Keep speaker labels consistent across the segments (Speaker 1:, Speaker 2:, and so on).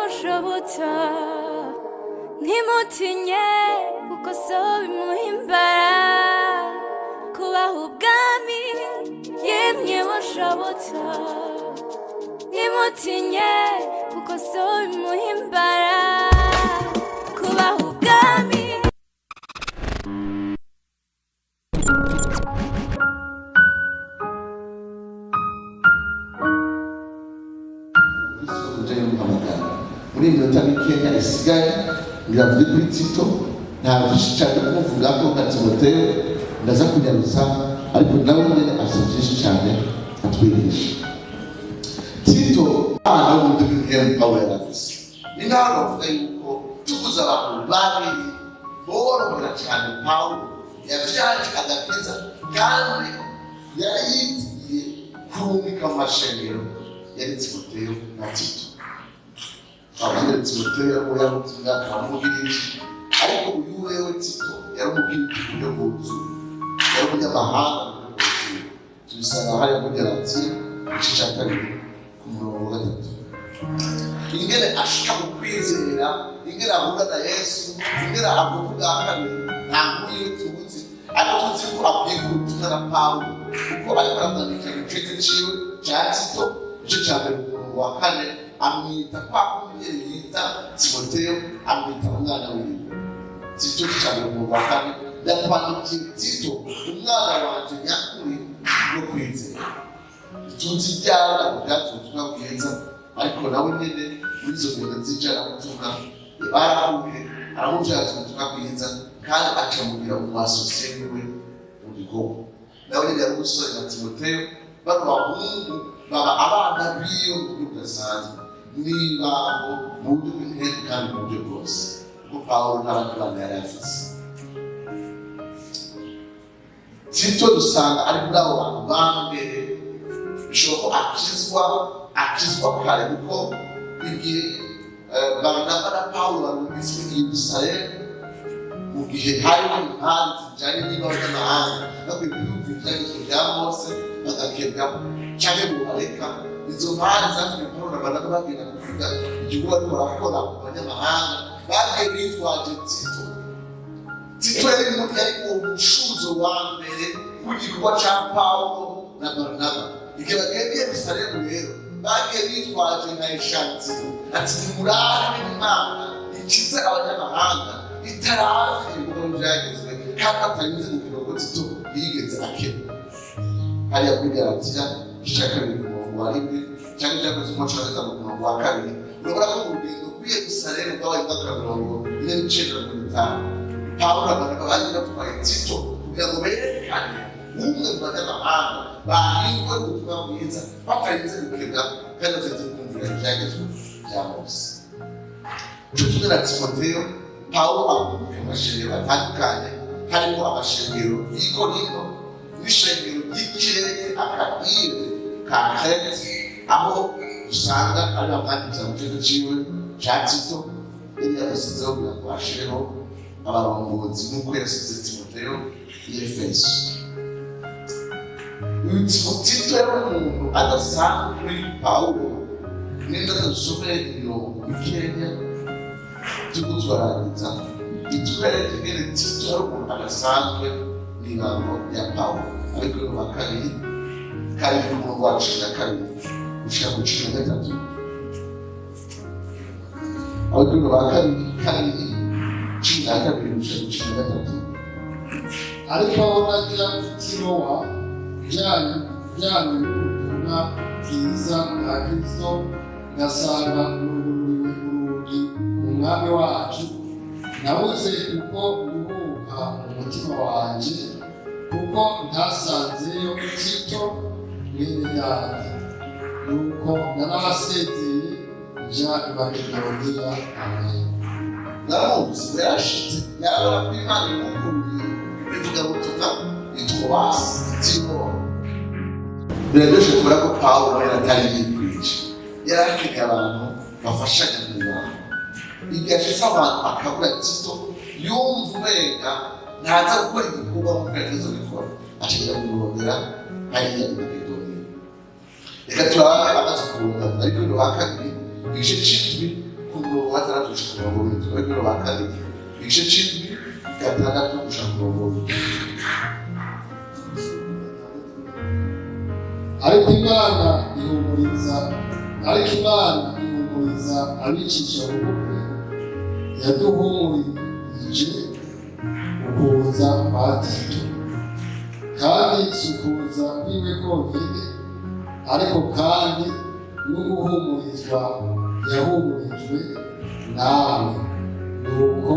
Speaker 1: Mushobotsa ntimutinye kuko so bimuhimbara kubaha ubwami. Yemwe mushobotsa ntimutinye kuko so bimuhimbara kubaha ubwami.
Speaker 2: Muri iyi minota mikeya isigaye biravuge kuri Tito, nta byinshi cyane kumuvuga ko nka Timoteyo ndaza kunyarutsa, ariko nawe nyine afite byinshi cyane atwigisha. Tito abana b'umudugudu Pawulo yaravuze ni naho bavuga yuko tubuze abantu babiri borohera cyane. Pawulo yavyaje agakiza kandi yari yizigiye kurungika mu mashengero, yari Timoteyo na Tito. Abwira Timoteyo yari umuyahudi akaba n'umugiriki, ariko uyu wewe Tito yari umugiriki mu buryo bwuzuye, yari umunyamahanga mu buryo bwuzuye. Tubisanga hariya muri Galatiya igice cya 2 ku murongo wa 3. Ingene ashika mu kwizera, ingene ahura na Yesu, ingene avuka ubwa kabiri, nta nkuru yiwe tuzi, ariko tuzi ko akwiye ubutumwa na Pawulo, kuko ariko aramwandikira mu gice ciwe cya Tito, igice cya 1 ku murongo wa 4, amwita kwa kundi nyene yita Timoteyo, amwita umwana wiwe. Tito igice cya 1 ku murongo wa 4, ndakwandikiye Tito umwana wanje nyakuri no kwizera. Tuzi ibyawe ntabwo byatuma ubutumwa bwiza, ariko nawe nyene muri izo ngendo z'ijanabutumwa barahuye, aramubyaza ubutumwa bwiza kandi acamugira mu masosiye wiwe mu gikorwa. Nawe nyene yari umusore nka Timoteyo, bano bahungu baba abana biwe mu buryo budasanzwe, n'ibango mu buryo bw'inteko kandi mu buryo bwose, kuko Pawulo n'abandi bana yari afise. Tito dusanga ari muri abo bantu ba mbere bishoboka ko akizwa kare, kuko igihe Barinaba na Pawulo barungitswe i Yerusalemu mu gihe harimo impamvu zijyanye n'abanyamahanga bakwiye kwiyumvira ibyagezwe bya Mose bagakebwa canke bubareka. Izo mpamvu zatumye Pawulo na Barinaba bagenda kuvuga igikorwa bariko barakora ku banyamahanga, bagiye bitwaje Tito. Tito yari uwo mushuzo wa mbere w'igikorwa ca Pawulo na Barinaba. Igihe bagiye i Yerusalemu rero bagiye bitwaje nka eshantiro, ati nimurabe n'Imana ikize abanyamahanga itaravye ibikorwa vyagezwe, kandi batanyuze mu kirongo Tito yigeze akebwa. Hariya kuri Galatiya igice cya 2 ku murongo wa 1 canke ibyakozwe mu cumi na gatanu ku murongo wa 2, urabona ko mu rugendo rw'i Yerusalemu rwabaye umwaka wa 49 50, Pawulo na Barinaba bagiye batwaye Tito kugira ngo berekane umwe mu banyamahanga bahingwe ubutumwa bwiza batarinze gukebwa kandi batarinze kumvira ibyagezwe bya Mose. Ico kimwe na Timoteyo, Pawulo avuga amashengero atandukanye, harimo amashengero y'i Korinto n'ishengero ry'ikirere akabwire ka Krete, aho usanga ari bamwandikira mu gihugu ciwe ca Tito yari yamusizeho kugira ngo ashireho abarongozi nk'uko yasize Timoteyo i Efeso. Uyu Tito yari umuntu adasanzwe kuri Pawulo. Ninda dusomere imirongo mikeya turiko turarangiza, itwereke ingene Tito yari umuntu adasanzwe mw'ibanga rya Pawulo. Ariko wa 2 kabiri ku murongo wa 12 gushika ku 13. Abakorinto ba 2 2 12 gushika ku 13.
Speaker 3: Ariko aho najya i Tirowa njyanye ubutumwa bwiza bwa Kristo, ngasanga nugururiwe urugi mu Mwami wacu, nabuze uko nduhuka mu mutima wanje, kuko ntasanzeyo Tito mwene data. Nuko narabasezeye nja i Makedoniya. Amen.
Speaker 2: Naramwumvise yarashitse, yarabona ko Imana imwugururiye ivugabutumwa i Trowasi i Tirowa. Biraryoshe kubona ko Pawulo yari atari yikwije, yari akeneye abantu bafashanya mu ibanga. Igihe ashitse abantu akabura Tito, yumva umenga ntaza gukora igikorwa nk'uko yategerezwa gukora, acagera kumurondera hariya i Makedoniya. Reka turabe amaze kurunga ariko ni wa 2 igice c'indwi ku ku murongo wa 6 gushika ku murongo w'indwi. Abakorinto ba kabiri igice c'indwi, 6 gushika ku murongo w'indwi.
Speaker 3: Ariko Imana ihumuriza abicisha bugufi, yaduhumurije ukuza kwa Tito, kandi si ukuza kwiwe konyine, ariko kandi n'uguhumurizwa yahumurijwe nawe, nuko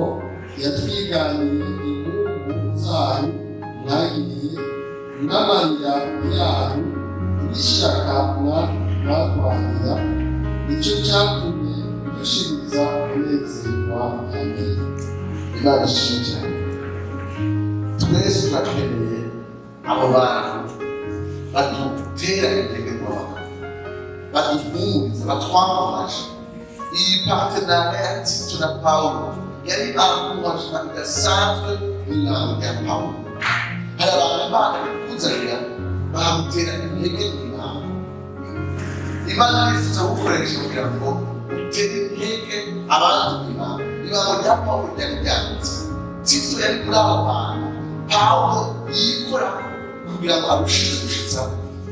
Speaker 3: yatwiganiye inkungu zanyu mwagiriye n'amarira yanyu n'ishyaka mwarwanira, nicyo cyatumye dushiriza kunezerwa. Amen.
Speaker 2: Imana ishimwe cyane. Twese turakeneye abo bantu badutera intege mu maboko, baduhumuriza, batwamamaje. Iyi partenariat ya Tito na Pawulo yari encouragement idasanzwe mu ibanga rya Pawulo. Hari abantu Imana ikuzanira bakagutera intege mu ibanga. Imana yifuza gukoresha kugira ngo utere intege abandi mu ibanga. Ibanga rya Pawulo ryari ryanditse, Tito yari muri abo bantu Pawulo yikora kugira ngo arushize gushitsa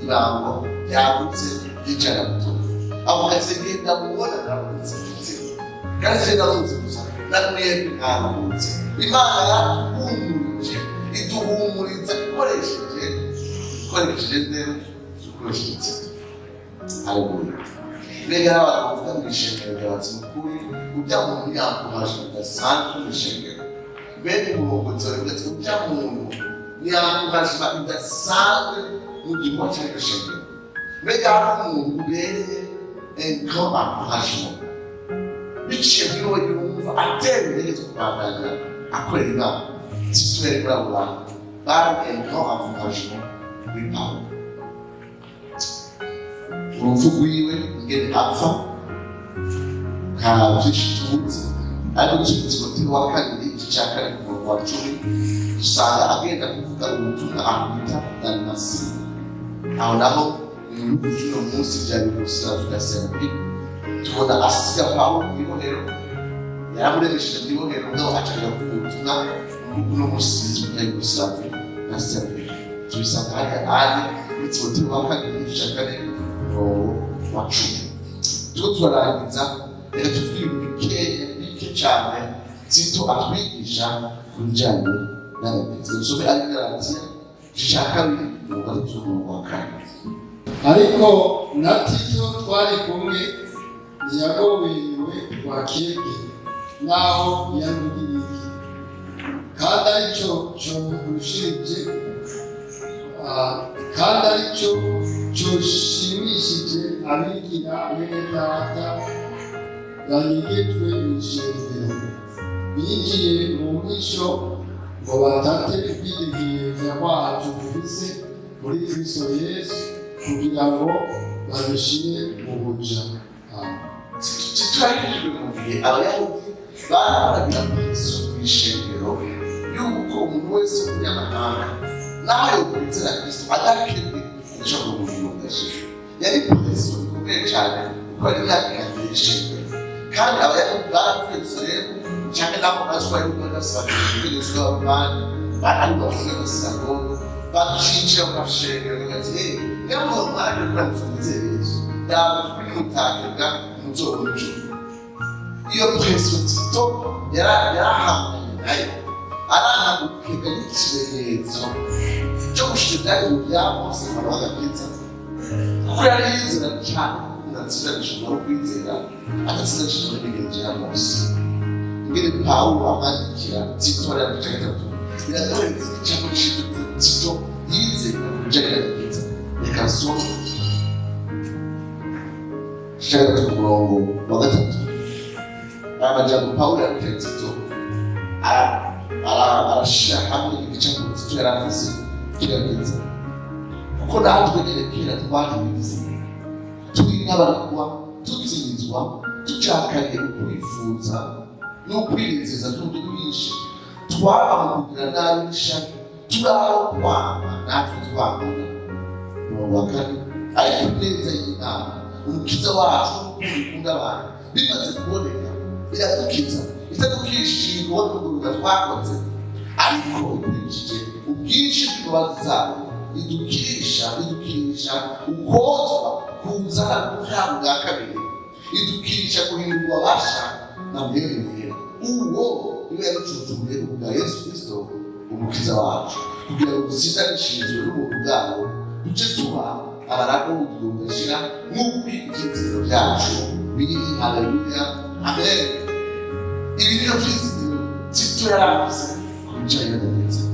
Speaker 2: ibango ryagutse ry'icarabutumwa. Avuga ati genda mubona naruhutse umutima, kandi se naruhutse gusa na mwebwe mwaruhutse. Imana yatuhumurije, iduhumuriza ikoresheje ndero, ikoresheje Tito. Haleluya. Mbega hari abantu bavuga mu ishengero bati mukuri ujya muntu yankuhaje bidasanzwe mu ishengero. Bene umurongozi baravuga ati ujya muntu yankuhaje bidasanzwe mu gikorwa cy'iryo shengero. Mbega hari umuntu ubereye un grand encouragement, biciye muri wowe yumva atera intege zo kubandanya akorera Imana. Tito yari muri abo bantu bari un grand encouragement kuri Pawulo. Urupfu rwiwe ingene apfa nta byinshi tuzi, ariko Timoteyo wa kabiri igice cya 4 ku murongo wa 10 usanga agenda kuvuga ubutumwa aho bita Dalimasiya. Aho naho mu bihugu by'uno munsi bya Yugoslavia na Serbia, tubona asiga Pawulo mu ibohero, yaramuremesheje mu ibohero, mugabo acaja kuvuga ubutumwa mu bihugu uno munsi bizwi nka Yugoslavia na Serbia. Tubisanga hariya ari muri Timoteyo wa kabiri igice cya 4 umurongo wa 10. Turiko turarangiza, reka tuvuge ibintu bike cyane Tito atwigisha ku bijyanye n'agakiza. Dusome ari Galatiya igice cya 2 umurongo wa 3 umurongo wa 4.
Speaker 3: Ariko na Tito twari kumwe ntiyagoberewe rwakeke, naho yari Umugiriki, kandi aricyo cyorushije, kandi aricyo cyoshimishije abigira bene data banyegejwe mu ishengero, binjiye mu mwisho ngo batate ukwidegemvya kwacu dufise muri Kristo Yesu, kugira ngo badushire mu buja. Amen.
Speaker 2: Tito yahinduwe mu gihe Abayahudi baraharanira Kristo mu ishengero yuko umuntu wese w'umunyamahanga naho yokwizera Kristo adakebwe adashobora kubugingo budashira. Yari pression ikomeye cyane kuko yari imyaka ya mbere y'ishengero, kandi Abayahudi barapfuye Yerusalemu cyangwa nabo bazwa yuko bari basaba ubutegetsi bw'Abaromani, bari bavuye mu sinagogo bakinjira mu mashengero bakagira ati niba muba mwaraje kuramutsa mwizere Yesu, ntabwo kuri mutakebwa muzobona ijuru. Iyo pression Tito yarahanganye nayo, aranga gukebwa n'ikimenyetso cyo gushira ibyagezwe bya Mose ngo aronke agakiza, kuko yari yizera cyane ko umuntu atsindanishijwe no kwizera, adatsindanishijwe n'imigenzo ya Mose. Ingene Pawulo amwandikira Tito hariya mu gice cya 3 biraduhereza igicapo c'ivyo Tito yizera ku bijanye n'agakiza. Reka nsome igice cya 3 ku murongo wa 3. Aya majambo Pawulo yabwiye Tito arashira hamwe igicapo Tito yari afise kirageze, kuko natwe nyene kera twari turi nk'abaragwa, tutsinzwa, tucakariye ukwifuza n'ukwinezeza n'uburyo bwinshi, twaba mu kugira nabi n'ishaka, turaho kwanga natwe twangana. Umurongo wa 4, ariko ineza y'Imana umukiza wacu n'urukundo ikunda abantu bimaze kuboneka, Iradukiza itadukishije ibikorwa by'ukugororoka twakoze, ariko ikurikije ubwinshi bw'imbabazi zayo idukirisha ukozwa kuzana kuvyaro bwa kabiri, idukirisha guhindurwa basha na Mpwemu Yera. Uwo niwe yaducunzuriye kubwa Yesu Kristo umukiza wacu, kugira ngo dusindanishirizwe n'ubuntu bwabo, duce tuba abaragwa b'ubugingo budashira nk'uko ivyizigiro vyacu biri. Haleluya, amen. Ibi niyo vyizigiro Tito yari afise ku bijanye n'agakiza,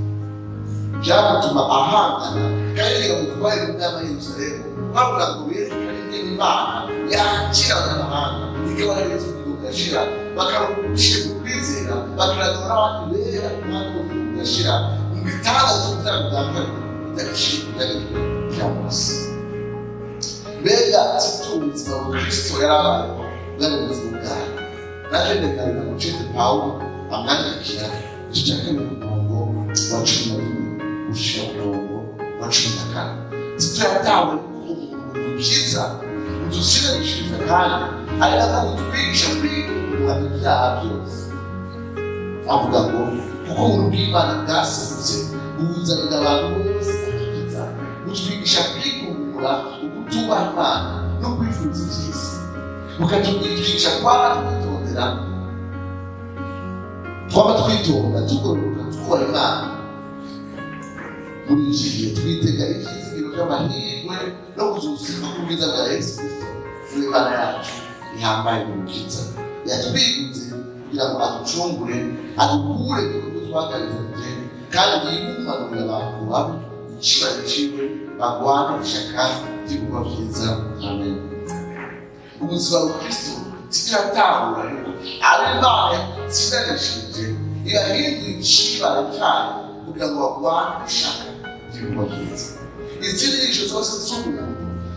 Speaker 2: byamutuma ahangana kandi bikamutwara mu nama y'Yerusalemu, bavuga ngo berekane ingene Imana yakira abanyamahanga ikabahereza ubugingo budashira, bakarushira mu kwizera, bakaragura n'abandi bera umwami w'ubugingo budashira mu bitangaza by'ubutanga bwa kabiri bidaciye ku byagezwe bya Mose. Mbega Tito, ubuzima bwa Kristo yari abayeho bwari ubuzima bwayo. Naje ndekana mucete Pawulo amwandikira igice cya 2 ku murongo wa 11 gushika ku murongo wa 14. Tito yatawe ko umuntu dukiza udusindanishiriza kandi ari nako butwigisha kwigomwa ibyaha byose. Avuga ngo kuko ubuntu bw'Imana bwaserutse buzanira abantu bose agakiza, butwigisha kwigumura ukutubaha Imana no kwifuza iby'isi, bukatwigisha kwaba twitondera, twaba twitonda, tugororoka, twubaha Imana. Muri iki gihe twitega ibyizigiro by'amahirwe no kuzusirwa k'ubwiza bwa Yesu Kristo n'Imana yacu ihambaye mu mukiza yatwiguze kugira ngo aducungure, adukure mu buryo twagarijwe, kandi yigumanurira abantu babi icibari ciwe, bagwana ishaka ry'ibikorwa vyiza. Amen. Ubuzima bwa Kristo, Tito yatahura yuko abo Imana yatsindanishije irahindura icibare cayo kugira ngo bagwane ishaka ry'ibikorwa vyiza. Izindi nyigisho zose z'ubuntu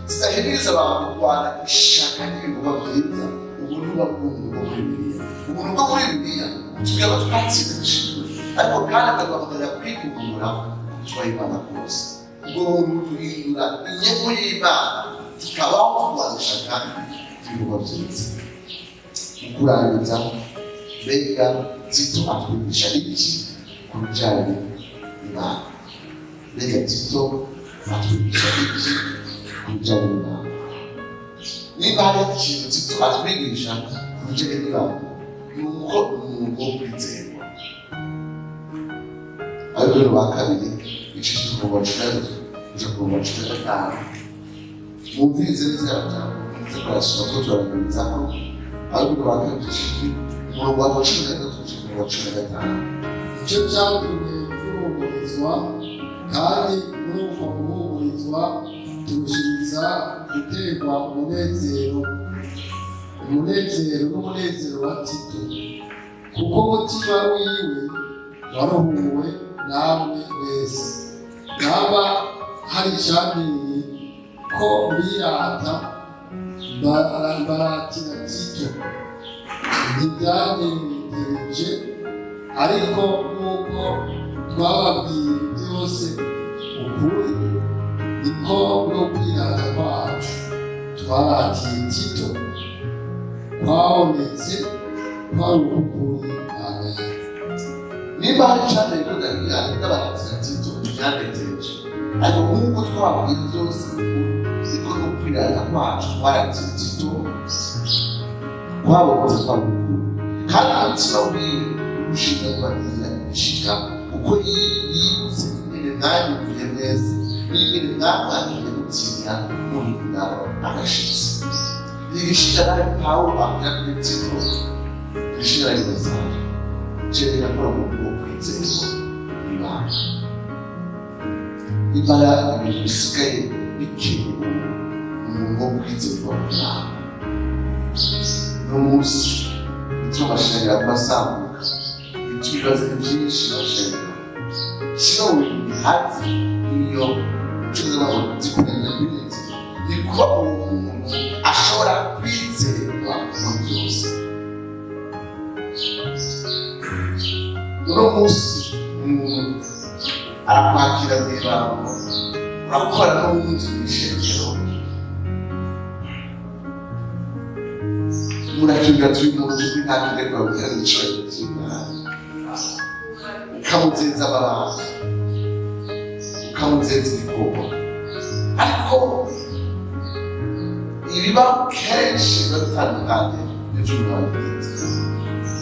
Speaker 2: zidahimiriza abantu kurwana ishaka ry'ibikorwa vyiza, ubu ni ubuntu bwo muri Bibiliya. Ubuntu bwo muri Bibiliya butubwira ko twatsindanishijwe, ariko kandi akaduhamagarira kwikugura kutubaha Imana kose. Ubwo buntu buduhindura inyungu y'Imana, tukabaho turwana ishaka ry'ibikorwa vyiza. Mu kurangiza, mbega Tito atwigisha iki ku bijanye n'Imana? Mbega Tito atwigisha iki ku bijanye n'Imana? Niba hari ikintu Tito atwigisha ku bijanye n'Imana, ni uko umuntu wo kwizerwa. Abikorinto ba kabiri igice cy'umurongo wa 13 kuja ku murongo wa 15. Mwumvirize neza y'amajambo nza kurasoma ko turabigurizako. Abikorinto ba kabiri igice umurongo wa 13 kuja ku murongo wa 15.
Speaker 3: Icyo cyatumye duhumurizwa, kandi muri uko guhumurizwa turushiriza guterwa umunezero, umunezero n'umunezero wa Tito, kuko umutima wiwe waruhuwe namwe mwese. Naba hari icyanteye ko birata, mbaratira Tito, ntibyanyegereje, ariko nk'uko twababwiye byose ukuri, niko no kwirata kwacu twaratiye Tito kwabonetse kwari ukuri. Amen.
Speaker 2: Nimba hari icanteye ko ndabirata ndabaratira Tito, ntibyantegereje, ariko nk'uko twababwiye byose niko no kwirata kwacu twaratiye Tito kwabonetse kwari ukuri, kandi umutima wiwe urushiza kubagirira ishika uko yibutse ingene mwanyumviye mwese n'ingene mwamwakiriye mutinya muhinda agashitsi. Igishinga nawe Pawulo abwira kuri Tito, igishinga ridasanzwe cereka ko ari umuntu wo kwizerwa n'Imana. Nimara ibintu bisigaye bikeye ubu, umuntu wo kwizerwa n'Imana. Uno munsi bituma amashanyarazi aguma asambuka, bituma ibibazo byinshi amashanyarazi kimwe mu bintu bihatse niyo ucuruza bavuga dependability, ni kuba uwo muntu ashobora kwizerwa muri byose. Uno munsi umuntu arakwakira mu ibanga, urakora n'uwundi mu ishengero, Umuntu akibwira ati uyu muntu by'ukuri nta kindi ariko arabwira icyubahiro cy'Imana, ukamuzeza amabanga, ukamuzeza ibikorwa. Ariko ibiba kenshi biba bitandukanye n'ibyo umuntu abigenza.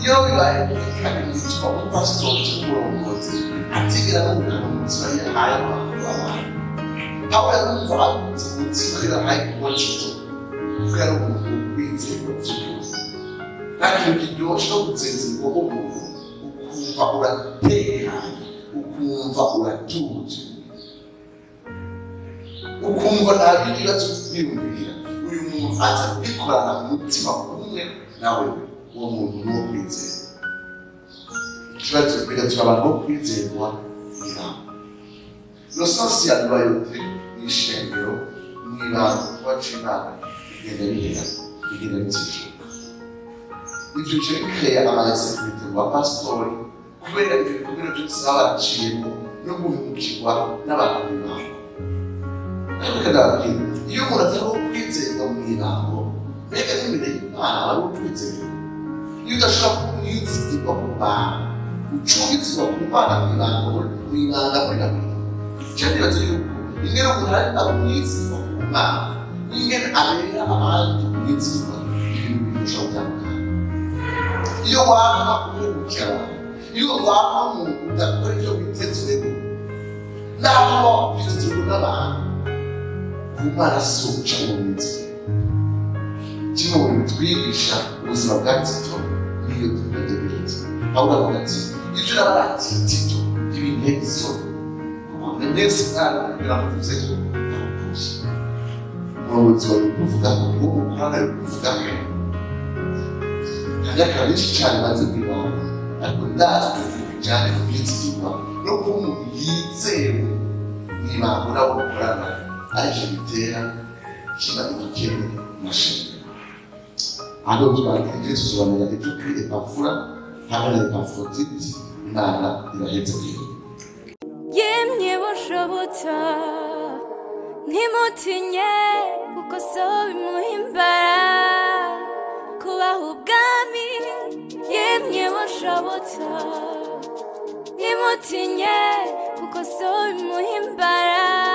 Speaker 2: Iyo bibaye muri kabiri, bituma umupasitori cyangwa umurongozi atigera anunguka mu mutima yahaye abantu abantu. Pawulo yarumva agutse mu mutima yahaye kuba Tito, kuko yari umuntu w'inzego by'ukuri. Nta kintu kiryoshye no gutsinza ibikorwa umuntu, ukumva uratekanye, ukumva uratuje, ukumva nta bindi bibazo kwiyumvira. Uyu muntu aza kubikorana umutima umwe nawe, uwo muntu ni uwo kwizera. Ikibazo bigatuma abantu bo kwizerwa mw'ibanga. Le sens ya loyauté mw'ishengero, mw'ibanga, kubaca Imana bigenda bihera, bigenda bitijuka. Ivyo bice bikeya ama insécurité mu bapasitori kubera ivyo bikomere vyose baba baraciyemo no guhemukirwa n'abantu mw'ibanga. Ariko reka ndababwira, iyo umuntu atari uwo kwizerwa mw'ibango, mbega n'imbere y'Imana aba ari uwo kwizerwa? Iyo udashobora kuba umwizigirwa mu bantu, ucungizwa ku Mana mw'ibanga, mw'ibanga muri babiri, cyane nibaza yuko ingene umuntu ari umwizigirwa ku Mana n'ingene abera abandi umwizigirwa, ibintu bibiri bishobora gutandukana. Iyo waba uhemukira abantu, iyo waba umuntu udakora ibyo witezweho, naho waba witezweho n'abantu, ku Mana si uca uwo mwizigirwa. Kimwe mu bintu twigisha ubuzima bwa Tito niyo dukunda. Pawulo avuga ati ibyo nabaratiye Tito ntibintera isoni, kuko mwese mwana biramuvuze ko ntamukuye. Umurongozi wawe kuvuga ko uwo mukorana ari kuvuga ko nta myaka myinshi cyane maze kwibanga, ariko ndazi ibintu bijyanye no kwizigirwa no kuba umuntu yizewe mw'ibanga n'abo mukorana, aricyo bitera kiba igikene mu mashengero. Hano twakije tusobanura ibyo kuri Epafura hamwe na Epafrodite. Imana ibahetse kwiga.
Speaker 1: Yemye bushobotsa, ntimutinye, kuko so bimuhimbara kubaha ubwami. Yemye bushobotsa, ntimutinye, kuko so bimuhimbara.